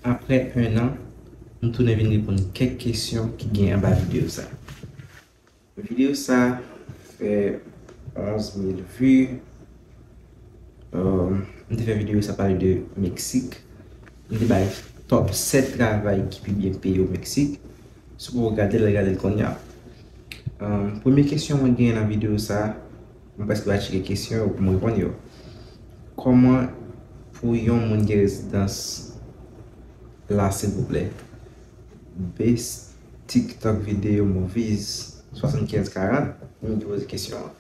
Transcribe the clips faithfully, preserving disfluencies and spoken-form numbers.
Apre en an, m tounen vin reponn kèk kesyon ki gen anba videyo sa. Videyo sa fè onz mil vi. Euh, m te fè videyo sa pale de Meksik. M te bay top sèt travay ki pi byen peye o Meksik. Si w poko gade l, al gade l kounye a. Euh, premye kesyon mwen genyen nan videyo sa, mwen prèske pa tcheke kesyon yo pou m reponn yo. Kòman pou yon moun gen rezidans la, silvouplè? Best TikTok video movies, swasannkenz karant, moun ki poze kesyon an.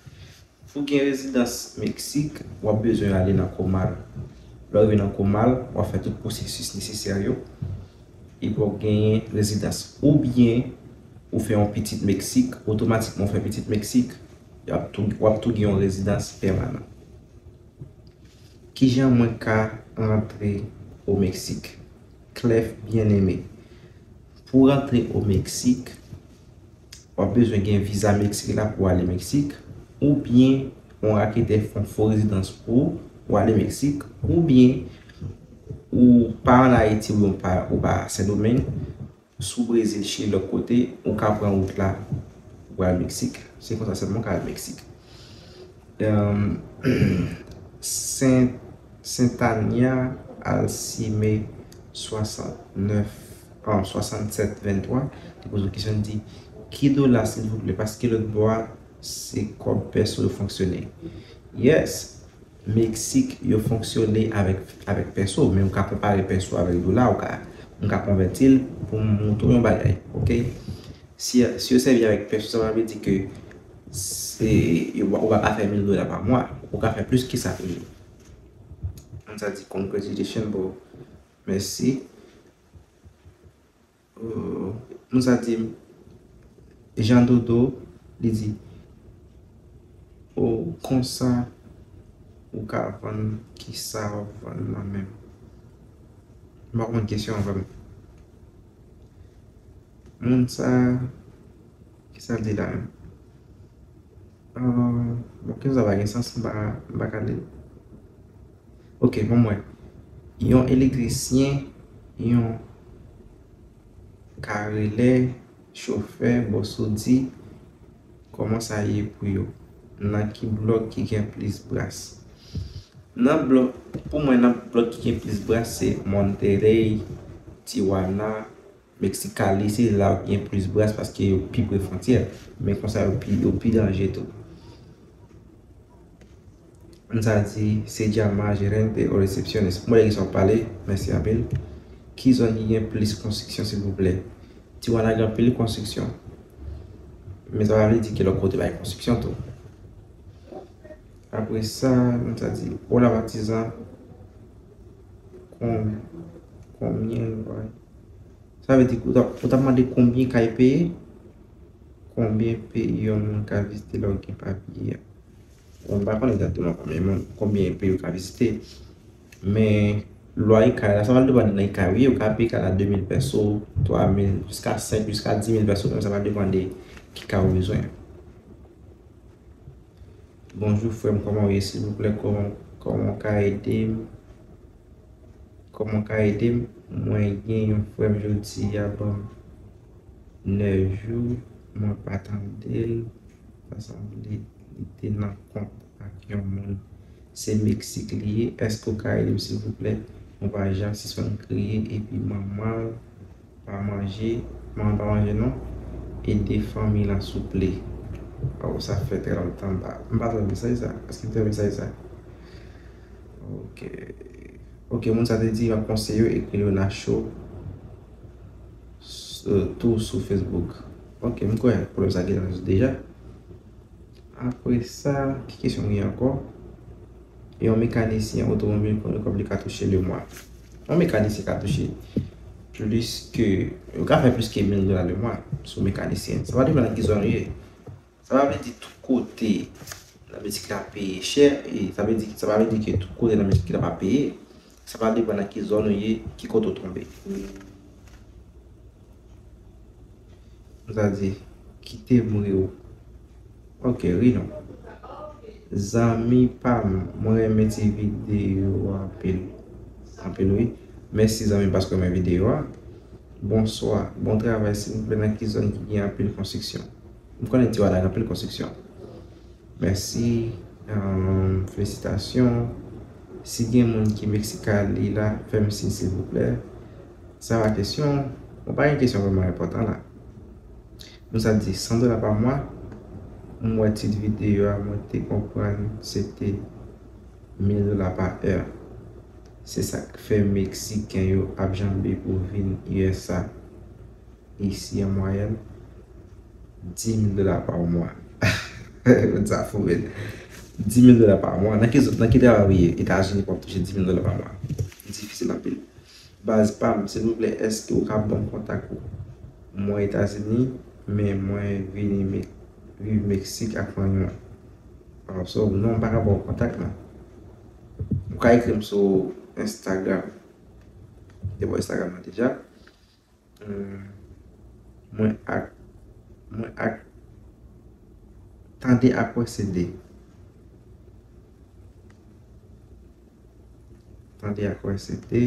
Pou gen rezidans Meksik, w ap bezwen ale nan Comal. Lè w rive nan Comal, w ap fè tout pwosesis nesesè yo. Epi w ap genyen rezidans. Oubyen, ou fè yon pitit Meksik, otomatikman w fè pitit Meksik, w ap tou, w ap tou gen yon rezidans pèmanan. Kijan mwen ka rantre o Meksik? Clef Bien-Aimé. Pou rantre o Meksik, w ap bezwen gen viza Meksik la pou ale Meksik, oubyen yon raketè fè yon fo rezidans pou w ale Meksik, oubyen ou pa ann Ayiti, ou pa, ou pa Sendomeng, sou Brezil, Chili, lòt kote, ou ka pran wout la pou al Meksik. Se konsa sèlman ou ka al Meksik. Em, Sen, Sentania Alcime swasantnèf, ah, swasannsèt venntwa, li poze yon kesyon, li di, ki dola, silvouplè, paske lòt bò a, se kòb pèso yo fonksyone. Yes, Meksik, yo fonksyone avèk, avèk pèso, men ou ka konpare pèso avèk dola, ou ka, m ka konvèti l pou m montre w yon bagay, oke? Si, si yo sèvi avèk pèso, sa pa vle di ke se, yo, ou pa ka fè mil dola pa mwa, ou ka fè plis ke sa toujou. Moun sa di, congratulations, bro. Mèsi. Euh, moun sa di m, Jan Dodo, li di, o, konsa ou ka vann, kisa w ap vann nan men m? M pa konprann kesyon an vrèman. Moun sa, kisa l di la menm? Ah, bon, kesyon sa pa gen sans, m pa, m pa ka li l. Oke, bon, mwen. Yon elektrisyen, yon karelè, chofè, bòs ou di, kòman sa ye pou yo? Nan ki blòk ki gen plis bras? Nan blòk, pou mwen, nan blòk ki gen plis bras, se Monterrey, Tijuana, Mexicali, se la gen plis bras paske yo pi pre fwontyè. Men konsa yo pi, yo pi danje tou. Moun sa di, se llama gerente o recepciones. Mwen ki sa w pale, mèsi anpil. Ki zòn ki gen plis konstriksyon, silvouplè? Tijuana gen anpil konstriksyon. Men sa pa vle di ke lòt kote pa gen konstriksyon tou. Apre sa, moun sa di, hola patizan, kon, konbyen, sa vle di, ou t ap, ou t ap mande konbyen kay peye? Konbyen peyi yon moun ka vizite lè w gen papye a? Bon, m pa konn egzakteman konbyen moun, konbyen peyi w ka vizite. Men, lwa ekay la, sa pral depann nan ekay ou ye, ou ka peye kay la de mil pèso, twa mil, jiska senk, jiska di mil pèso, men sa pral depann de ki kay ou bezwen. Bonjou frè m, kòman w ye? Silvouplè, kòman, kòman w ka ede m? Kòman w ka ede m? Mwen gen yon frè m jodi a ban m nèf jou, mwen pa tande l, sa sanble li te nan kont ak yon moun. Se Meksik li ye, èske w ka ede m silvouplè? Mwen pa janm sispann kriye epi manman l pa manje, manman pa manje non. Ede fanmi lan souple. Oh, sa fè trè lontan m pa, m pa tande mesaj sa. Èske m tande mesaj sa? Ok. Ok, moun sa te di m ap konseye yo ekri Leona Show s-, euh, tou sou Facebook. Ok, m kwè pwoblèm sa gentan rezoud deja. Apre sa, ki kesyon m gen ankò? Yon mekanisyen otomobil, konbyen kòb li ka touche lemwa? Yon mekanisyen ka touche plis ke, yo ka fè plis ke mil dola lemwa sou mekanisyen. Sa va depann nan ki zòn ou ye. Sa pa vle di tout kote nan Meksik la peye chè, e sa vle di, sa pa vle di ke tout kote nan Meksik la pa peye. Sa va depann nan ki zòn ou ye, ki kote ou tonbe. Sa di, kite m ri w. Ok, ri non. Zanmi pa m, mwen renmen ti videyo anpil. Anpil wi. Mèsi zanmi paske w renmen videyo a. Bonswa, bon travay, silvouplè nan ki zòn ki gen anpil konstriksyon? M konnen Tiwa la gen anpil konstriksyon. Mèsi, um, felisitasyon. Si gen moun ki Meksik a li la, fè m siy silvouplè. Sa va kesyon? Bon, pa gen kesyon vrèman enpòtan la. Moun sa di san dola pa mwa. M wè tit videyo a, mwen te konprann se te mil dola pa è. Se sa k fè Meksiken yo ap janbe pou vin U S A. Isi, an mwayèn, dis mil dola pa mwa. Moun sa fou, men. Dis mil dola pa mwa. Nan ki, nan ki travay ou ye? Etazini pou w ap touche dis mil dola pa mwa. Difisil anpil. Baz pa m, silvouplè, èske ou ka ban m kontak ou? Mwen Etazini, men mwen vini Me-, viv Meksik ak fanmi mwen. Alò, so, non, m pa ka ba w kontak, non. Ou ka ekri m sou Instagram. Te bò Instagram nan deja. Hmm, mwen ak, mwen ak, tande ak wè se de. Tande ak wè se de.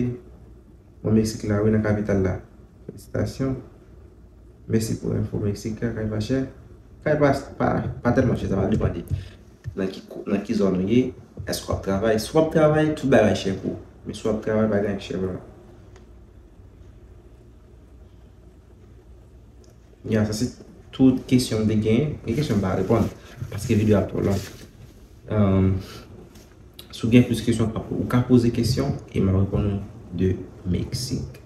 Bon, Meksik la, wi, nan kapital la. Felisitasyon. Mèsi pou enfo Meksik la, kay pa chè. Kay pa, pa, pa tèlman chè, sa va depann de nan ki, nan ki zòn ou ye, èske w ap travay. Si w ap travay, tout bagay chè pou ou. Men si w ap travay, bagay chè vrèman. Ya, sa se tout kesyon m te genyen. Gen kesyon m pa reponn, paske videyo a twò long. Um, si w gen plis kesyon, ou ka poze kesyon e m ap reponn ou de Meksik.